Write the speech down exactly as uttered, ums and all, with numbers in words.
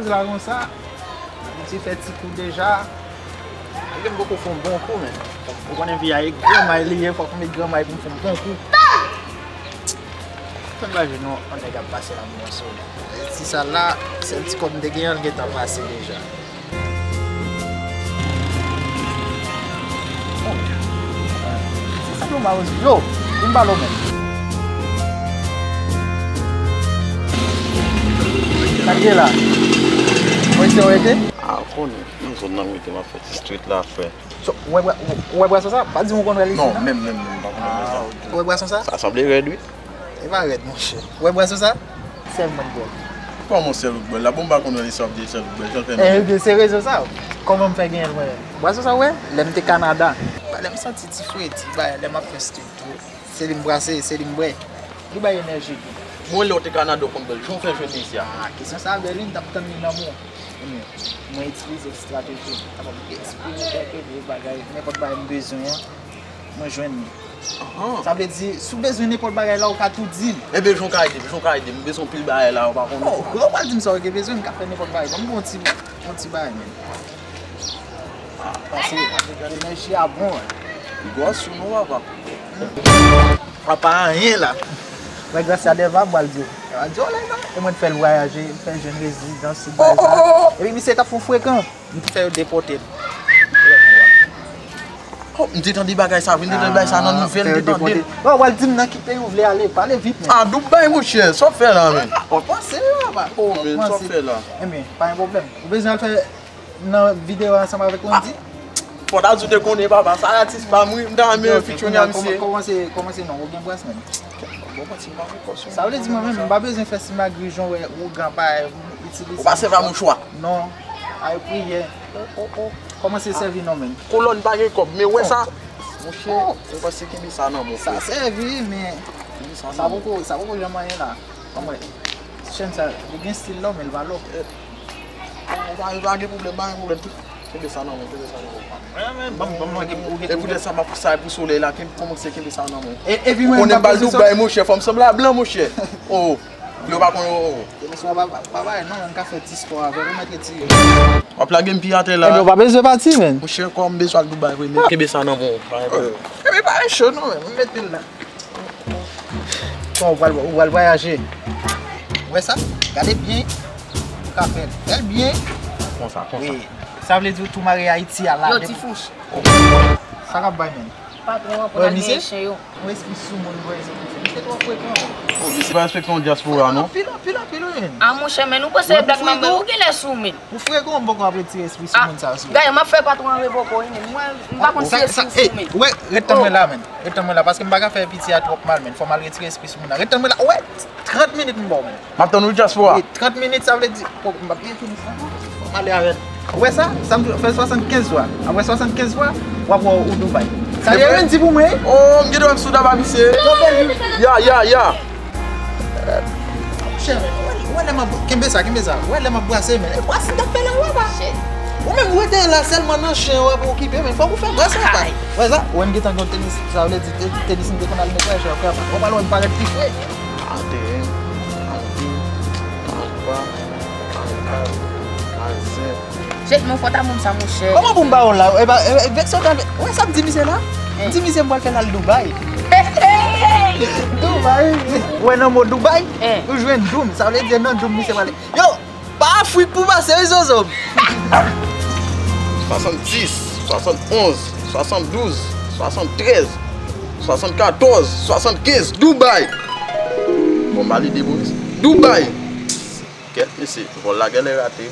La konsa, li ti fè ti kou deja. Ebyen, m poko fè yon bon kou, men. Ou konnen vi a e granmay li ye, fòk m met granmay pou m fè yon bon kou. Fè m pa jwenn yon, yon nèg ap pase la, m pran sou li. Ti sa la, sèl ti kòb m te genyen an, l gentan pase deja. Se sa nou ba yo. Yo, vin pale w menm. Sa k gen la? Mwen se w rete? A, ou konnen, m zòn nan m rete, m ap fè ti street la, frè. So, ou wè bwa-, ou wè bwason sa? Pa di m ou konn wè l isi, non, non? Menm, menm, menm, m pa konn wè sa. A, ok. Ou wè bwason sa? Sa sanble rèd, wi. E pa rèd, monchè. Ou wè bwason sa? Sèl mwen k bwè l. Kòman sèl ou k bwè l la? Bon, m pa konn wè li sa w ap di sèl ou k bwè l, jan l fè menm. Ebyen, se rezon sa. Kòman m fè genyen l, mwen? Bwason sa, ou wè? Lè m te Kanada. Lè m santi ti fredi, bay, lè m ap fè street tou. Se li m brase, se li m bwè. Li bay enèji tou. Bon, lè w te Kanada, w konn bwè l. Jan w fè jwenn li isi a? A, kesyon sa a bèl, wi, m t ap tann li nan men w. Ebyen, mwen itilize estrateji m. Kapab eksprime kèlke vye bagay, nenpòt bagay m bezwen an, mwen jwenn li. Ahan. Sa vle di, si w bezwen nenpòt bagay la, ou ka tou di m. Ebyen, jan w ka ede m, jan w ka ede m, m bezwen pil bagay la, ou pa konnen. Oh, ou pral di m sa w gen bezwen, m ka fè nenpòt bagay. Ban m yon ti, yon ti bagay, men. Ah, pase, pase, enèji a bon, wi. Gwòs sou nou, papa. Papa, anyen la. Mwen, Gracia Deva, m pral di w. Mwen di w la, non? E mwen, fè l vwayaje, fè l jwenn rezidans, tout bagay sa. Oh, oh, oh, oh. Epi misye t ap fè w frekan. M te fè yo depòte l. Oh, m te tande bagay sa, wi, m te tande bagay sa nan nouvèl, m te tande l. Bon, w al di m nan ki peyi w vle ale, pale vit, men. Ah, Dubai, monchè, sa w fè la, men? Ah, ou panse, papa. Oh, men, sa w fè la? Ebyen, pa gen pwoblèm. Ou bezwen al fè nan videyo ansanm avèk Wendy? Fò ta di w te konnen, papa, sa atis pa m, wi, m ta renmen featuring a misye. Kòman se, kòman se non, ou gen bwès menm? Bon, pati m pa gen kòsyon. Sa vle di mwen menm, m pa bezwen fè simagri jan w wè ougan pa itilize. Ou pa sèvi a mouchwa? Non, ay priyè. Oh, oh, oh. Kòmanse sèvi non menm. Kolòn pa gen kòb, men wè sa. Monchè, ou panse kenbe sa nan men w, frè. Sa sèvi, men sa poko, sa poko janm anyen la. Anmwey, chèn sa, li gen stil la, men li pa lò. Eh, pa, pa gen pwoblèm, pa gen pwoblèm. Kenbe sa nan men w, kenbe sa nan men w. Mwen, mwen, ban m, ban m, ou gen, ou gen. E poutèt sa, m ap sa pou solèy la, kenbe, kòmanse kenbe sa nan men w. E, epi mwen, konnen m bal Dubai, monchè, fò m sanble a blan, monchè. Oh, yo pa konnen, oh. Demen swa pa, pa, pa, pa, non, m ka fè ti spò avè l, ou mèt retire. W ap lage m pi atè la. Ebyen, ou pa bezwen pati, men. Monchè, kò m bezwen al Dubai, vre, men kenbe sa nan men w, pa gen pwoblèm. Ebyen, pa gen cho, non, men, m mete l la. Bon, ou pral, ou pral vwayaje. Ou wè sa? Gade byen. Ou ka fè l. Fè l byen. Konsa, konsa. Wi. Sa vle di ou tou mare Ayiti a la. Yo, ti fouch. Sa k ap bay, men? Patwon an pou l al benyen chen yo. Yon espri soumoun, vre, se misye twò frekan. Oh, misye pa respekte yon dyaspora, non? Pil, pil, pil, pil, men. Ah, monchè, men nou panse black mamba, ou genlè sou, men. Ou frekan, m poko ap retire espri sou moun sa sou. Gade, m ap fè patwon an revoke w, wi, men mwen, m pa konn si espri sou, men. Ou wè, ret tann mwen la, men. Ret tann mwen la, paske m pa ka fè piti a twòp mal, men. Fò m al retire espri sou moun nan. Ret tann mwen la. Ou wè, trant minit m ba w, men. M ap tann ou, dyaspora. Wi, trant minit, sa vle di, oh, m ap byen fini sa. Fò m ale avè l. Ou wè sa? Sa m di w, fè swasannkenz fwa. Apre swasannkenz fwa, w ap wè w Dubai. Sa li menm di pou mwen, wi. Oh, m gentan wè m sou daba misye. Ya, ya, ya. Chè, men, ou wè lè m ap, kenbe sa, kenbe sa. Ou wè lè m ap brase, men. E brase m t ap fè la, papa. Ou menm rete la sèlman nan chen w ap okipe, men fòk ou fè brase, papa. Ou wè sa? Ou wè m gentan gen tenis, sa vle di te-, tenis m te konn al netwaye, chè, frè, papa. Ou pral wè m parèt pi fre. Katrevennde, katrevennde, katrevennde, katrevennde. Jet men fò ta moun sa, monchè. Kòman pou m ba w la? E ba, e, e, vèk sa w ta vle. Wè sa m di misye la? M di misye m pral fè l al Dubai. Dubai. Ou wè nan mo Dubai? Ou jwenn doum. Sa vle di nan doum misye pral. Yo, pa Afrik pou pase, wi, zozo. Swasanndis, swasannonz, swasanndouz, swasanntrèz, swasannkatòz, swasannkenz, Dubai. Bon, m ale de Moris. Dubai. Kèt, mesye, vòl la genlè rate.